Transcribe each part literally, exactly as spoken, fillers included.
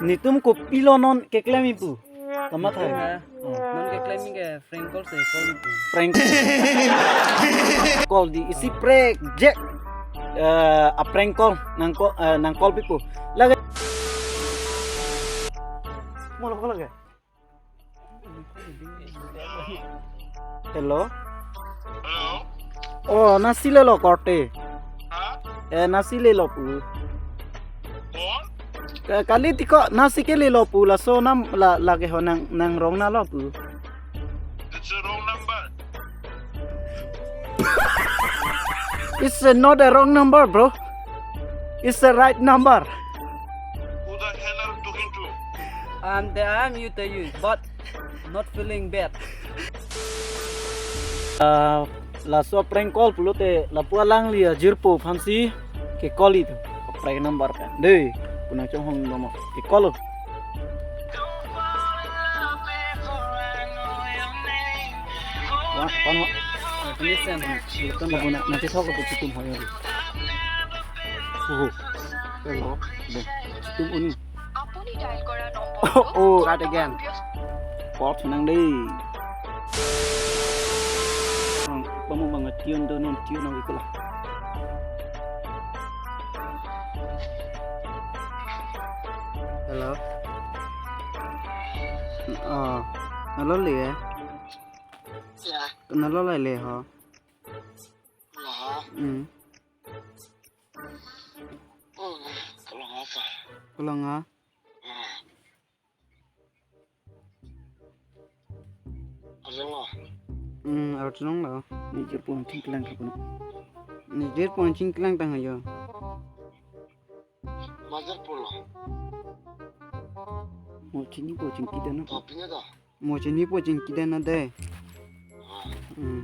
Netum kopilo non keklem ipu? Kamatha. Eh, non keklem ke prank call si call ipu. Prank call di isi prank je. Eh, a prank call nang call, eh, nang call pipo. Lagi. Mo lo lagi. Hello. Hello. Oh, nasi lelo korte. Ha? Eh, nasi lelo pu. What? Ka-, kali tiko nasi ke lelo pu, laso nam la, lage ho nang, nang rong na lo pu. It's a wrong number. It's a not a wrong number, bro. It's the right number. Who the hell are you talking to? I'm the, I'm you to you, but not feeling bad. Ah, laso prank call pulote lapu alangli ajirpo aphansi ke call itu. Prank number kan. Dei, pu nangchonghong nomo. Ke call lo. Wa, pan wa. Ini sen. Kan mabuna nanti thok lo chikum hoyo. Oho. Hello. Dei. Chikum uni. আপুনি ডায়েল কৰা নম্বৰটো Oh, oh, right again. বৰ্তমান ব্যস্ত। Call thunang dei. Bang, bang, bang, tune do non tune nang ikola. Hello. Oh, hello le. Ya. Hello le le ho. Lah. Hmm. Hmm, kalau ngasa. Kalau nga? Hmm. Arjun lo. Hmm, arjun lo. Nijir pon chingklang ka puno. Nijir pon chingklang tang ayo. Majar pulo. Mo chini po chingki dana. Topinya dah. Mo chini po chingki dana dei. Hmm.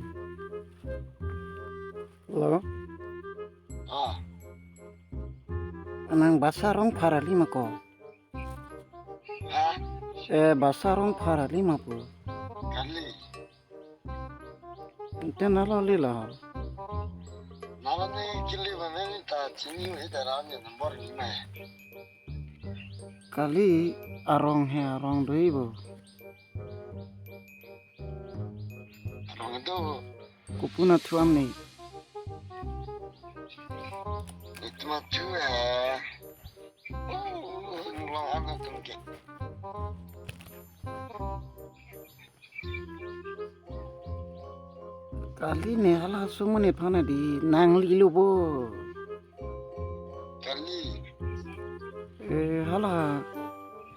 Hello. Ah. Nang basa rong phara lima ko. Ha? Eh, basa rong phara lima po. Kali. Ante nalo lila. Nalo ni kili mane ni ta chini ni ta ram ni number ni mai. Kali arong he arong dui bo. Arong itu. Kopuna thuam ni. Itu mah thu eh. Oh, long ano tungke. Kali ne hala sumuni phana di nang lilo bo. Kali. Eh, hala.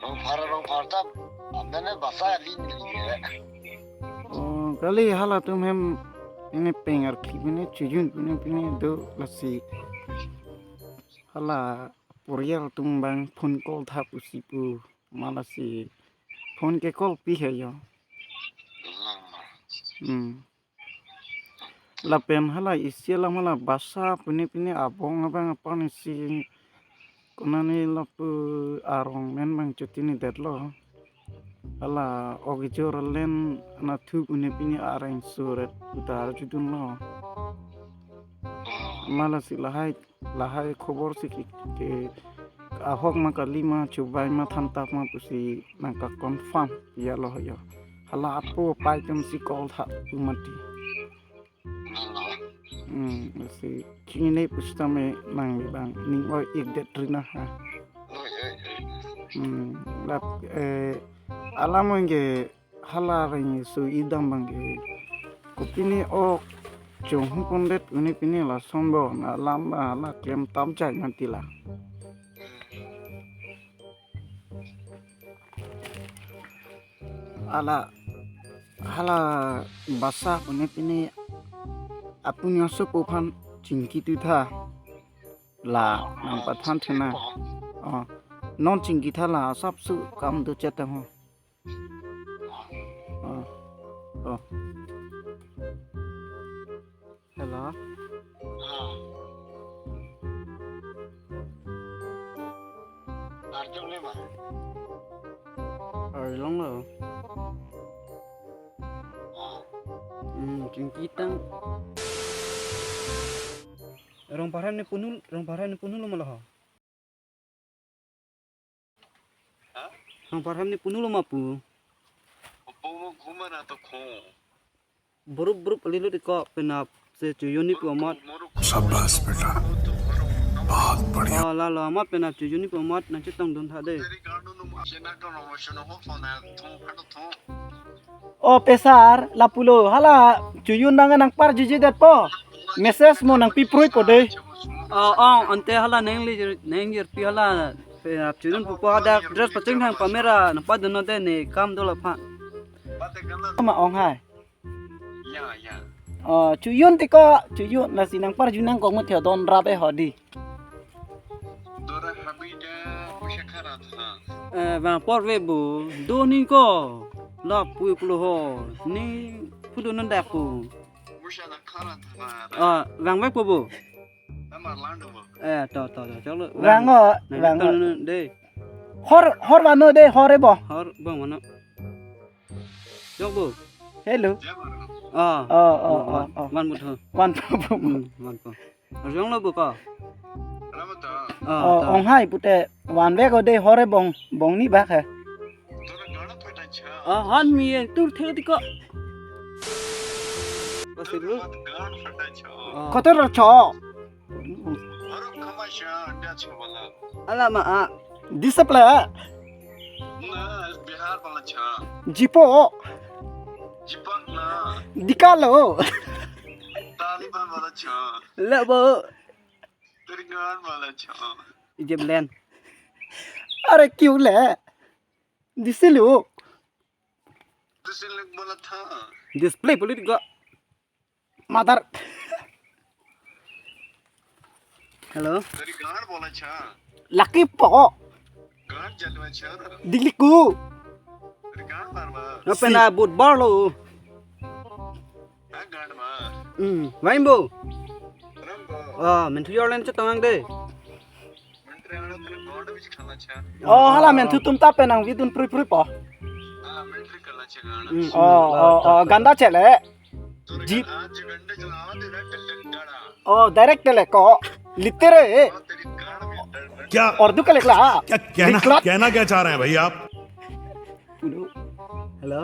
Rong phara rong phara tap. Amene basa li ni li. Oh, kali hala tum hem ini pengar ki ini chujun ini ini do lasi. Hala porial tum bang phone call thap usi pu. Malasi phone ke call pi he yo. Hmm. Lapen hala isi alam hala basa pine pine abong abang apar ni si konani lapu arong men bang chuti ni det lo. Hala ogijor len anathu pine pine areng suret utar chudun lo. Malasi lahai lahai khobor si ke, ke ahok ma kali ma chubai ma thantap ma pusi nangka confirm ya lo yo. Hala apo pai tum si call tha pu mati. Hmm, si kini pusitame nang bang ning oi ik det rina ha. Hmm, lap, eh, alam ke hala reng su idam bang ke. Kopine ok chong hu pondet une pine lason bo na lam ba hala klem tam chai mati la. Hala hala basa une pine apuni aso po phan chingki tu tha la nang pathan thena. Oh, non chingki tha la sap su kam do chet ho. Oh. Oh. Hello. Ah. Arjong le ma. Arjong lo. Ah. Hmm, chingki tang. Rong paran ni punul, rong paran ni punul lo ma lo ho. Nangparham ni punulo ma pu. Borup borup alilut iko penap se chojun ni pu amat. शाबाश बेटा, बहुत बढ़िया। Oh, lalo amat penap chojun ni pu amat nangchetongdun tha dei. O pesar lapulo hala chojun nang nangparjuji detpo. Message mo nangpi pruipo dei. Oh, ong ante hala nangli nang jirpi hala penap chojun pupo hadak dress pachingthang pamera nangpadunnon dei ne kam dolo pha. Ma ong hai. Ya, ya. Oh, chojun tiko, chojun lasi nangparjun nangkok mo theo don rap e ho dei. Dora habida pushakara tha. Eh, bang porve bu, do ni ko, la pui pulo ho, ni pudu nanda pu. Pusha na khara tha. Ah, bang vek pu bu. Namar lando bu. Eh, to, to, to, chalo. Bang o, nang bang o. Dei. Hor, hor vano dei, hor e bo. Hor, bang vano. Jok bu. Hello. Ah. Oh, oh, oh, oh. Van bu tho. Van bu, bu, bu. Hmm, van bu. Arjong lo bu ko. Ah, oh, ta. Ong hai pute van vek o dei hor e bong, bong ni bak hai. Ah, han mi en tur the tiko. Pasir lu. Ah. Kotor cho. Ala ma a. Disciple. Na, Bihar wala cha. Jipo. Jipak na. Dikalo. Taliban wala cha. Labo. Tirgan wala cha. Ijeblen. Are kyu le. Disilu. Disilu wala tha. Display politika. Mother. Hello. Dari gaon bola cha. Lucky po. Gaon jalwa cha. Diliku. Dari gaon bar bar. Apa na but bar lo? Ah, gaon bar. Hmm, vain bo. Ram bo. Ah, menthu jorlen chetong ang dei. Oh, hala menthu tum ta penang vidun prui prui po. Hmm, oh, oh, oh, ganda chele. Jeep. Oh, direct tele ko. Litere. क्या? Ordu kalek la. क्या कहना, Liklat. कहना क्या चाह रहे हैं भाई आप? Hello.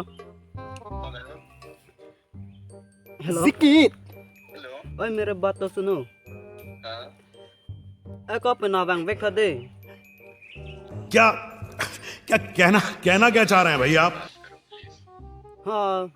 Hello. Zikit. Hello. Oi, mere baat to suno. Haan. Ako penap vangvek tha dei. क्या, क्या कहना, कहना क्या चाह रहे हैं भाई आप? Ha,